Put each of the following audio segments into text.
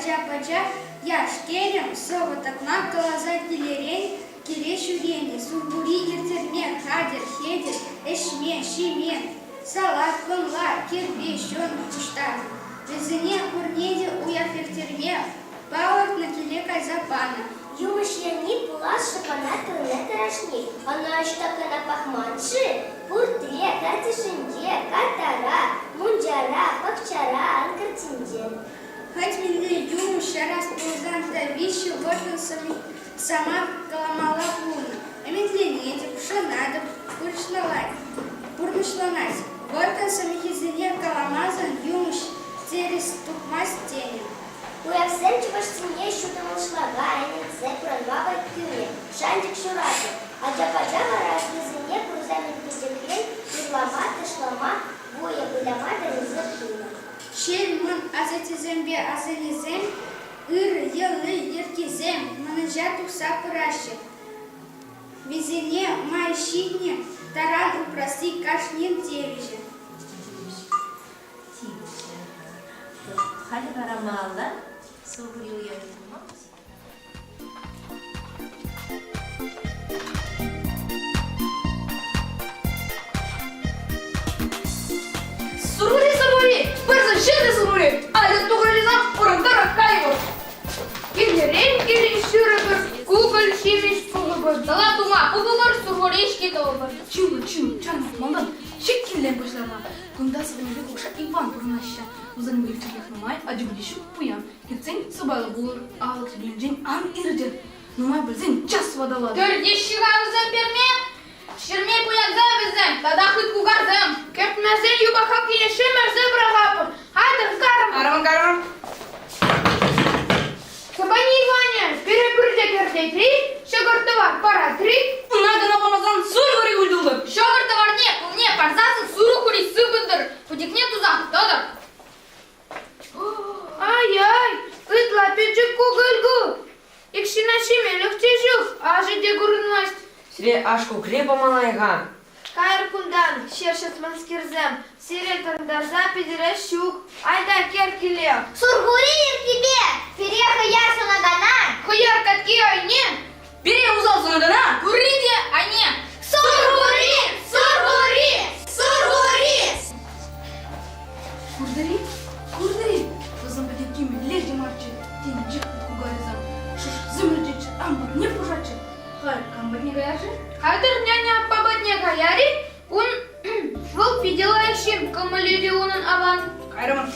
ача-пӑча, яш-кӗрӗм сӑвӑ-такмак каласа килӗрен киле ҫӳренӗ, Сурхури ирттерме хатӗр-хӗтӗр, ӗҫме, ҫиме, салат, хӑмла, кӗрпе, ҫӑнӑх пуҫтарнӑ. Вӗсене пурне те уяв ирттерме палӑртнӑ киле кайса панӑ. Юмӑҫ яни пулас шӑпана тӗлне тӑрӑшни ӑна ӑҫта кӑна пӑхман-ши? Пуртре, картишӗнче, картара, мунчара, пахчара, анкартинче. Хӑть мӗнле юмӑҫ ярас пулсан та виҫҫӗ вӑрттӑн сӑмах каламалла пулнӑ. Ӗмӗтленетӗп, шанатӑп, пурнӑҫланать. Вӑрттӑн сӑмахӗсене каламасан юмӑҫ тӗрӗс тухмасть тенӗ. Уявсем чӑвашсене ҫутӑмӑшлава ӗненсе пурӑнма вӑй кӳнӗ, шанчӑк ҫуратнӑ. Ача-пӑча вара аслисене курса мӗн пӗчӗкрен юрлама, ташлама, вӑйӑ выляма вӗренсе пынӑ. Шел, мӑн асаттесемпе асаннесем ырӑ йӑли-йӗркисем манӑҫа тухса пыраҫҫӗ. Вӗсене май ҫитнӗ таран упрасси кашнин тивӗҫӗ. Тивӗҫӗ. Халӗ вара малалла Сурхури уявӗ тума Сурхури, Сурхури, пырса ҫитӗ Сурхури, атя тухӑр-лисам урам тӑрӑх кайӑпӑр. Килӗрен киле ҫӳрӗпӗр, кукӑль ҫимӗҫ пухӑпӑр, тӑла тума пухӑпӑр, Сурхури ӗҫки тӑвӑпӑр. Чунлӑ чун, чармах малтан ҫеккиллен пуҫлама. Кунта сӑвӑнипе хушша Иван пурӑнаҫҫӗ. Вӗсен выльӑх-чӗрлӗх нумай, ачи-пӑчи ҫук, пуян. Кӗтсен сӑпайлӑ пулӑр, алӑк тӗпӗнчен ан иртӗр. Нумай пӗлсен час ватӑлатӑр. Тӗртеҫҫӗ вӗсем перме, ҫӗрме пуянса вӗсем тата хыт кукарсем. Кӗртмесен юпа хапхине ҫӗмӗрсе пӑрахатпӑр. Атьӑр, карӑм. Арӑм, карӑм. Сӑпани Иванӗ, пире пӳрте кӗртет-и? Ҫӑкӑр-тӑвар парать-и? Ӑна кӑна памасан сурӑхри культулӑр. Ҫӑкӑр-тӑварне пылне парсассӑн сурӑх ури сыпӑнтӑр, путекне тусан тӑтӑр. Ай-ай, ытла пӗчӗк кукӑль ку. Ик ҫынна ҫимелӗх те ҫук, ашӗ те курӑнмасть. Сире аш кукли памалла-и-ха? Кайӑр кунтан, ҫер ҫӑтманскерсем, сире тӑрантарса пӗтерес ҫук. Айта кӗр киле. Сурхури иртнипе пире хӑяр сунакана Хӑяр катки айне Пире усал сунакана пурри те айне. Сурхури! Сурхури! Сурхури! Куртӑр-и? Куртӑр-и? Вӗсем пӗтӗм мӗнле те марччӗ, тенӗччӗ кукарисем. Шӑшисем ӗрчетчӗ, ампарне пушатчӗ. Халь кам патне каяр-ши? Хатӗр няня аппа патне каяр-и? Ун вӑл питӗ лайӑх ҫын, кӑмӑлӗ те унӑн аван. Кайрӑмӑр.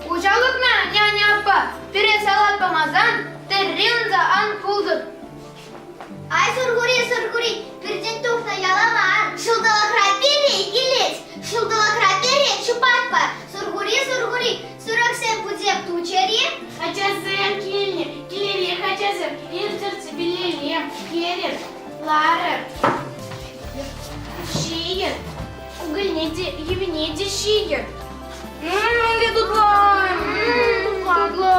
Хуҫалӑхна, няня аппа, пире салат памасан тӗрри ӑнса ан пултӑр. Ай, Сурхури, Сурхури, пӳртен тухнӑ яла мар. Ҫулталӑкра пире килет, ҫулталӑкра пире чупатпӑр. Сурхури, Сурхури, сурӑхсем путек тучӗр-и? Ачасем килнӗ, килӗрех ачасем, иртӗр тӗпелелле, кӗрӗр, ларӑр, ҫийӗр, кукӑльне те, йӗвене те ҫийӗр. Мӗнле тутлӑ! Тутлӑ!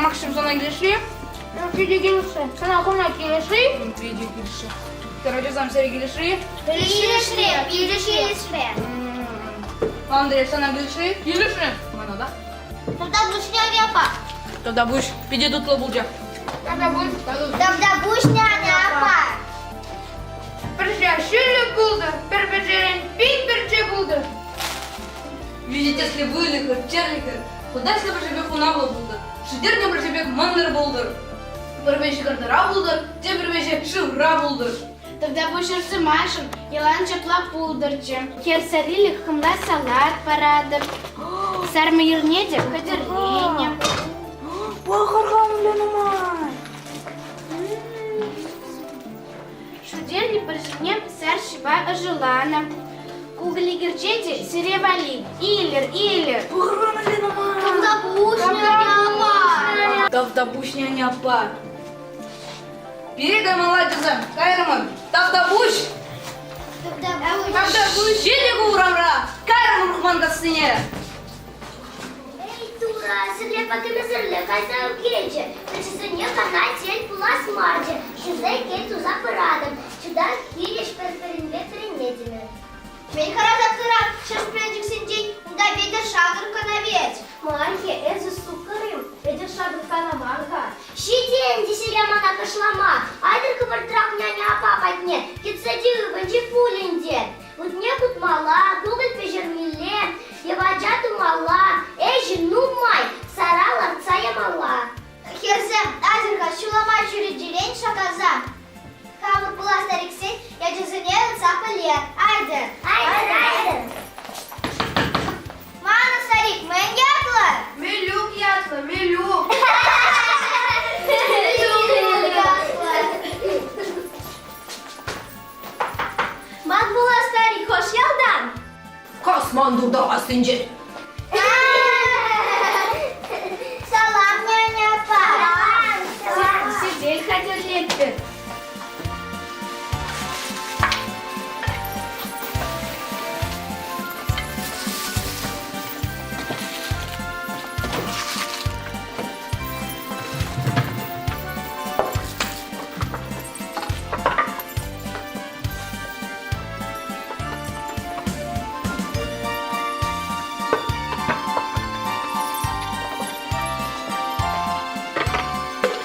Максим, сана килӗшрӗ? Питӗ килӗшрӗ. Сана куна килӗшрӗ? Питӗ килӗшрӗ. Хӗрачасем сире килӗшрӗ? Килӗшрӗ, питӗ килӗшрӗ. Андрей, сана килӗшрӗ? Килӗшрӗ. Мана та. Тавтапуҫ, няня аппа. Тавтапуҫ, питӗ тутлӑ пулчӗ. Тавтапуҫ. Тавтапуҫ, няня аппа. Пӗрче ҫӳллӗ пултӑр, пӗр пӗрчерен пин пӗрче пултӑр. Виҫӗ тӗслӗ выльӑхӑр, чӗрлӗхӗр, хутаҫлӑ пӗрчӗпе хунавлӑ пултӑр, шӳтернӗ пӗрчӗ пек мӑнтӑр пултӑр. Пӗр виҫӗ картара пултӑр, тепӗр виҫӗ шывра пултӑр. Тавтапуҫ ырсӑмашӑн, ялан ҫапла пултӑрччӗ. Хӗр саррилӗх хӑмла салат паратӑп. Сармӑйӑрне те хатӗрленӗ. Пӑхӑр-ха мӗнле нумай! Шӳтернӗ пӗрчине сар ҫӑпа ӑшӑланӑ. Кукӑль икерче те сире валли. Илӗр, илӗр! Пӑхӑр-ха мӗнле нумай! Тавтапуҫ, няня аппа! Тавтапуҫ, няня аппа! Пире каймалла тесем, кайрӑмӑр. Тавтапуҫ! Тавтапуҫ! Тавтапуҫ! Ҫитӗ ку урамра! Кайрӑмӑр Ухманкассине! Эй, Турӑ, сӗрле пӗкӗмӗсӗрле кайса ӳкерчӗ. Пӗчӗсене кана тел пулас марчӗ. Ҫӗсе кӗл туса пыратӑп. Чутах хирӗҫ пӗр-пӗринпе. Ӗҫлесе те ывӑнчӗ пуль ӗнтӗ. Утне хутмалла, кукӑль пӗҫермелле, йӑвача тумалла, ӗҫӗ нумай, сара лартса ямалла. Хӗрсем, атьӑр-ха, ҫулама чӳречерен шаккаса. Хамӑр пулас стариксен ячӗсене ыйтса пӗлер. Айтӑр! Айтӑр, айтӑр! Манӑн старик мӗн ятлӑ? Милюк ятлӑ, Милюк. Милюк ятлӑ. Ман пулас старик хӑш ялтан? Касман туртакассинчен. Салам, няня аппа. Салам, салам. Сӗтел хатӗрлетпӗр.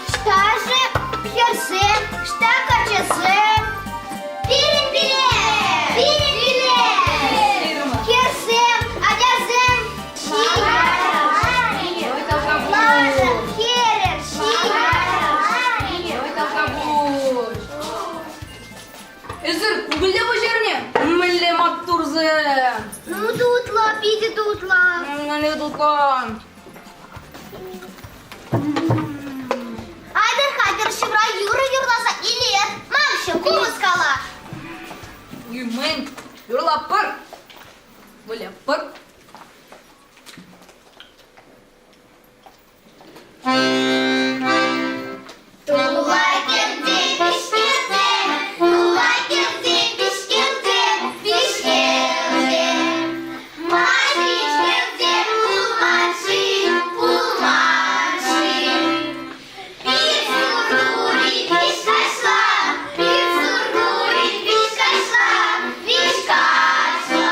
Ӑҫта-ши хӗрсем, ӑҫта каччӑсем? Пирӗн пире! Пирӗн пире! Хӗрсем, ачасем, ҫийӗр! Лашӑр, хӗрӗр, ҫийӗр! Эсир кукӑле пӗҫернӗ? Мӗнле маттурсем! Ну, тутлӑ, питӗ тутлӑ. Мӗнле тутлӑ! Айтӑр хатӗр шывра юрӑ юрласа илер. Макҫӑ, купӑс кала. Мӗн? Юрлатпӑр. Вылятпӑр. Тула кӗрте пиҫкертем, тула кӗрте пиҫкертем, пиҫкертем. Ма пиҫкертем пулман-ши, пулман-ши? Пир суркури пиш кашла, пир суркури пиш кашла, пиш кашла.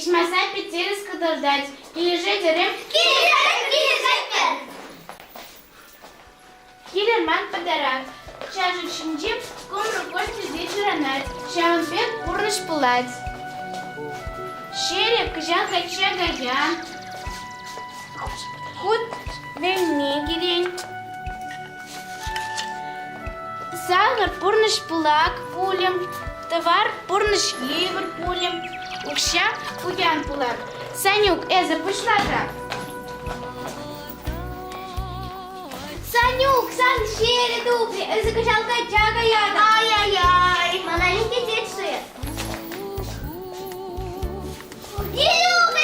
Иҫмасса пит тӗрӗс кӑтартать. Килӗшетӗр-и? Килӗшетӗп, килӗшетпӗр! Килӗр ман патӑрах. Чашӑк ҫинче кумрӑк килсе ҫуранать. Ҫавӑн пек пурнӑҫ пулать. Ҫӗрӗ кӑҫал качча каян. Хут вӗренме килен. Сахӑр пурнӑҫ пылак пулӗ, тӑвар пурнӑҫ йывӑр пулӗ, укҫа пуян пулать. Санюк, эсӗ пуҫла-ха. Санюк, сан ҫӗрӗ тупрӗ, эсӗ кӑҫал качча каятӑн. Ай-яй-яй, мана лекетет-ши? Илюка,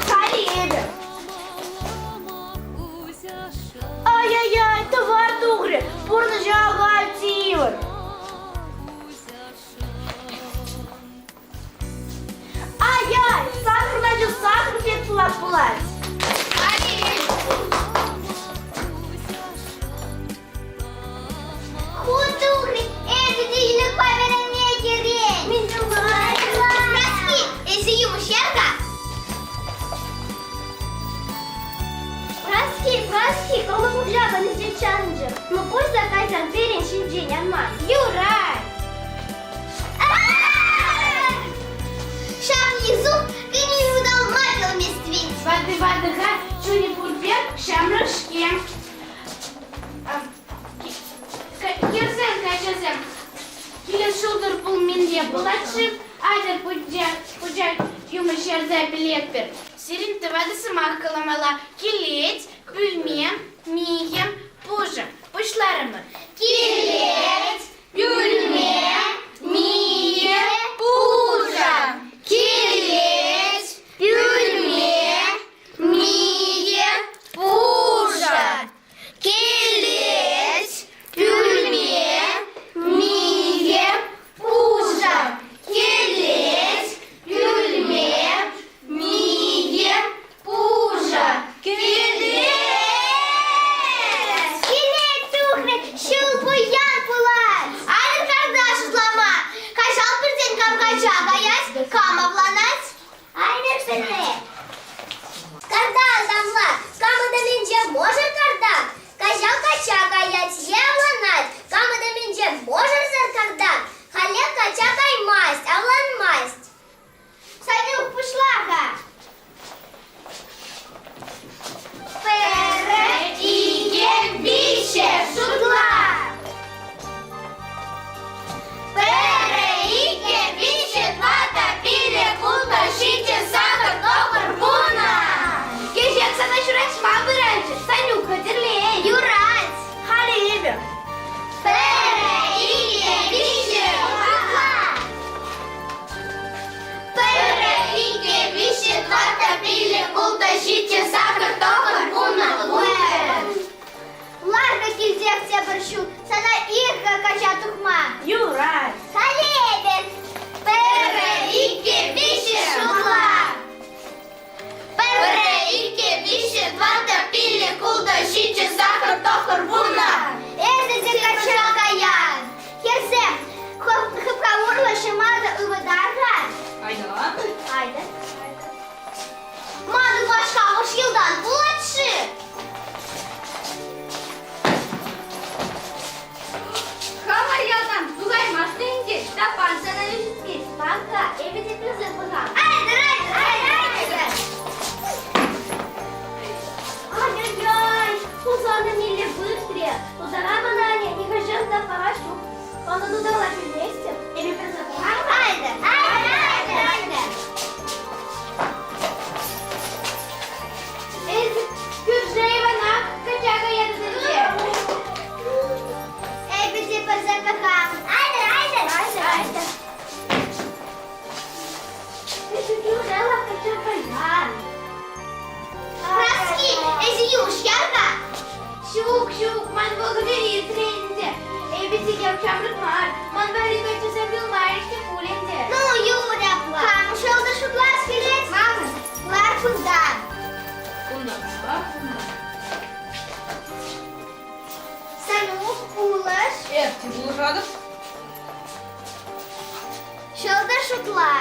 Халӗ эпӗ. Ай-яй-яй, тӑвар тухрӗ, пурнӑҫа ахаль йывӑр. Ай-яй, сахӑр начу сахӑр пек пулас пулать. Хутухрӗ, эсӗ те Илюкпа вӗренме кӗрен. Праски, эсӗ юмӑҫ яр-ха. Праски, Праски, кӑмӑл пуҫа пӗлсе чарӑнчӗ. Ну, пуҫ кайсан пирӗн ҫинчен ан ман. Юрать. Ҫав Лизук кӗнӗ ыталма пӗлмест вӗт. Ватӑ-ватӑха чунӗ пур пек ҫамрӑк-ҫке. Хӗрсем, каччӑсем, килес ҫултӑр пулминле пулать-ши? Атьӑр пучах юмӑҫ ярса пӗлетпӗр. Сирӗн тӑватӑ сӑмах каламалла. Килет, пӳлме, михӗ, пушӑ. Пуҫларӑмӑр. Килет, пӳлме, михӗ, Пушӑ. Килет, пӳлме, михӗ, пушӑ. Килет, пӳлме, михӗ, пушӑ. Килет, пӳлме, михӗ, пушӑ. Килет! Килет тухрӗ, ҫул пуян пулать. Айтӑр карта шутлама. Каҫал пӳртен кам кача каять, кам авланать? Айтӑр пӗрле. Карта асамла, кам ытамӗнче мӑшӑр карта, каҫал качча каять е авланать, кам ытамӗнче мӑшӑрсӑр карта, халех качча каймасть, авланмасть. Санюк, пуҫла-ха. Пӗрре, икӗ, виҫҫӗ, шутла. Пӗрре, иккӗ, виҫҫӗ, тӑваттӑ, пилӗк, ултӑ, ҫиччӗ, сакӑр, тӑхӑр, вуннӑ. Кӗҫех сана ҫураҫма пыраҫҫӗ. Санюк, хатӗрле. Юрать. Халӗ эпӗ. Пӗрре, иккӗ, виҫҫӗ, шутла. Пӗрре, иккӗ, виҫҫӗ, тӑваттӑ, пилӗк, ултӑ, ҫиччӗ, сакӑр, тӑхӑр, вуннӑ, вунпӗр. Ларка килсех тепӗр ҫул сана ир-ха кача тухма. Юрать. Халӗ эпӗ пӗрре, иккӗ, виҫҫӗ шутла. Пӗрре, иккӗ, виҫҫӗ, тӑваттӑ, пилӗк, ултӑ, ҫиччӗ, сакӑр, тӑхӑр, вуннӑ. Эсӗ те качча каян. Хӗрсем, хыпка урлӑ ҫӑматӑ ывӑтар-ха. Айда. Айда. Манӑн пашкамӑш йӑлтан пулать-ши? Хамӑр ялтан тухаймастӑн ӗнтӗ, Ҫтаппан сана ҫитмест. Панка, эпӗ те пырса пӑхам. Айтӑр, айтӑр, айтӑр! Ай-яй-яй, Хусана милле выртрӗ. Тутара мана Аня нихӑҫан та пара ҫук. Мана тутарла пӗлместӗп, эпӗ пырса пӑхам. Айтӑр, айтӑр, айтӑр, айтӑр! Эсӗ кӳрше Ивана кача каятӑн ӗнтӗ. Эпӗ те пырса пӑхам. Айтӑр, айтӑр! Айтӑр, айтӑр! Эсӗ кӳрше кача каян. Праски, эсӗ юш яр-ха. Ҫук, ҫук, ман вӑхӑчӗ иртрӗ ӗнтӗ. Эпӗ сире ҫамрӑк мар, ман валли каччӑсем юлмарӗҫ те пуль ӗнтӗ. Ну, юрӗ, кам шӑлтӑр шутлас килет? Манӑн, лар кунта. Кунта, кунта. Санюк, пулӑш. Эп те пулӑшатӑп. Ҫӑлтӑр. шутла.